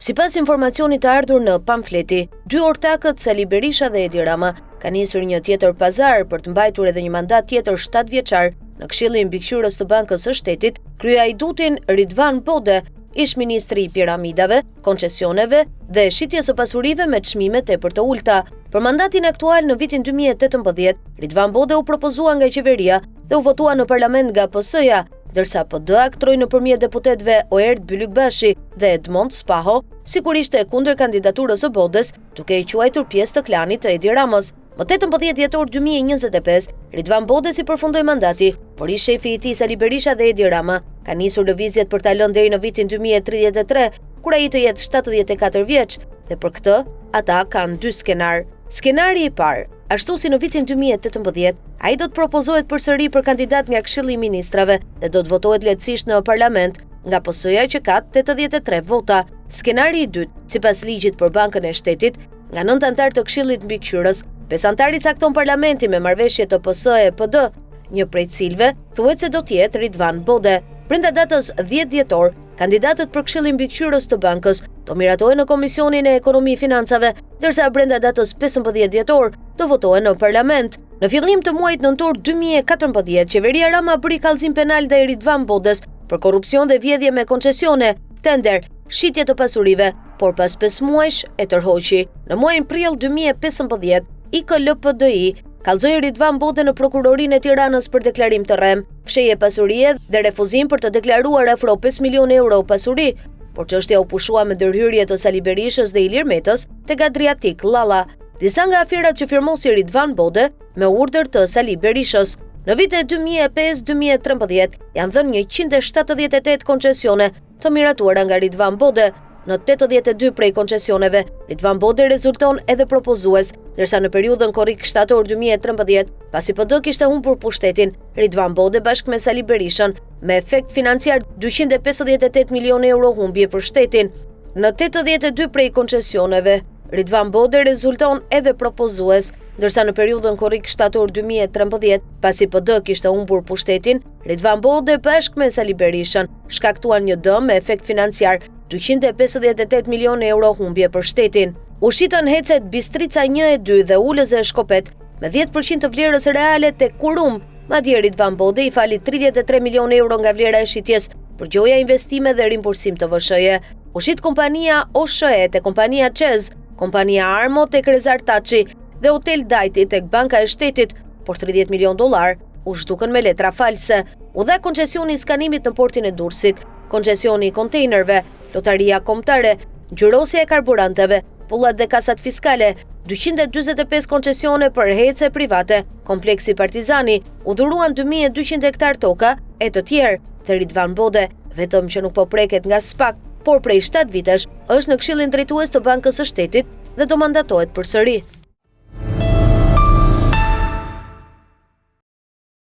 Sipas informacionit të ardhur në Pamfleti, dy ortakët Sali Berisha dhe Edi Rama kanë nisur një tjetër pazar për të mbajtur edhe një mandat tjetër 7 vjeçar në Këshillin Mbikëqyrës të Bankës së Shtetit, kryehajdutin Ridvan Bode, ish-ministri i piramidave, koncesioneve dhe shitjes së pasurive me çmime tepër të ulëta. Për mandatin aktual në vitin 2018, Ridvan Bode u propozua nga qeveria dhe u votua në parlament nga PS-ja, ndërsa PD aktroi nëpërmjet deputetëve Oerd Bylykbashi dhe Edmond Spaho, sikur ishte kundër kandidaturës së Bodes, duke e quajtur pjesë të klanit të Edi Ramës. Më 18 dhjetor 2025, Ridvan Bodes i përfundoi mandati, por ish-shefi i tij Sali Berisha dhe Edi Rama kanë nisur lëvizjet për ta lënë deri në vitin 2033, kur ai të jetë 74 vjeç, dhe për këtë ata kanë dy skenarë. Skenari i parë, Ashtu si në vitin 2018, ai do të propozohet përsëri për kandidat nga Këshilli i Ministrave dhe do të votohet lehtësisht në parlament nga PS-ja që ka 83 vota. Skenari i dytë, sipas ligjit për Bankën e Shtetit, nga 9 anëtarë të Këshillit Mbikëqyrës, 5 anëtarë i cakton parlamenti me marrëveshje të PS e PD, një prej cilëve thuhet se do të jetë Ridvan Bode. Brenda datës 10 dhjetor, Kandidatët për Këshillin Mbikëqyrës të Bankës do miratohen në Komisionin e Ekonomi Financave, ndërsa brenda datës 15 dhjetor do votohen në Parlament. Në fillim të muajit nëntor 2014, qeveria Rama bëri kallëzim penal ndaj Ridvan Bodes për korrupsion dhe vjedhje me koncesione, tender, shitje të pasurive, por pas 5 muajsh e tërhoqi. Në muajin prill 2015, IKLPDI kallëzoi Ridvan Boden në prokurorinë e Tiranës për deklarim të rremë, fshehje pasurie dhe refuzim për të deklaruar afro 5 milionë euro pasuri, por çështja u pushua me ndërhyrje të Sali Berishës dhe Ilir Metës tek Adriatik Llalla. Disa nga aferat që firmosi Ridvan Bode me urdhër të Sali Berishës. Në vitet 2005-2013 janë dhënë 178 koncesione të miratuara nga Ridvan Bode. Në 82 prej koncesioneve, Ridvan Bode rezulton edhe propozues, ndërsa në periudhën korrik-shtator 2013, pasi PD kishte humbur pushtetin, Ridvan Bode bashkë me Sali Berishën, me efekt financiar 258 milionë euro humbje për shtetin. Në 82 prej koncesioneve, Ridvan Bode rezulton edhe propozues, ndërsa në periudhën korrik-shtator 2013, pasi PD kishte humbur pushtetin, Ridvan Bode bashkë me Sali Berishën shkaktuan një dëm me efekt financiar 258 milionë euro humbje për shtetin. U shitën HEC-et Bistrica 1 e 2 dhe Ulëz e Shkopet me 10% të vlerës reale te Kurum. Madje Ridvan Bode i fali 33 milionë euro nga vlera e shitjes për gjoja investime dhe rimbursim TVSH-je. U shit kompania OSHE te kompania CEZ, kompania Armo tek Rezar Taçi dhe Hotel Dajti tek Banka e Shtetit por 30 milionë dollarë u zhdukën me letra false. U dha koncesioni i skanimit në portin e Durrësit, koncesioni i kontejnerëve, lotaria kombëtare, ngjyrosja e karburanteve, pullat dhe kasat fiskale, 245 koncesione për HEC-e private, kompleksi Partizani, u dhuruan 2200 hektar toka e të tjerë, dhe Ridvan Bode, vetëm që nuk po preket nga SPAK, por prej 7 vitesh është në Këshillin Drejtues të Bankës së Shtetit dhe do mandatohet përsëri.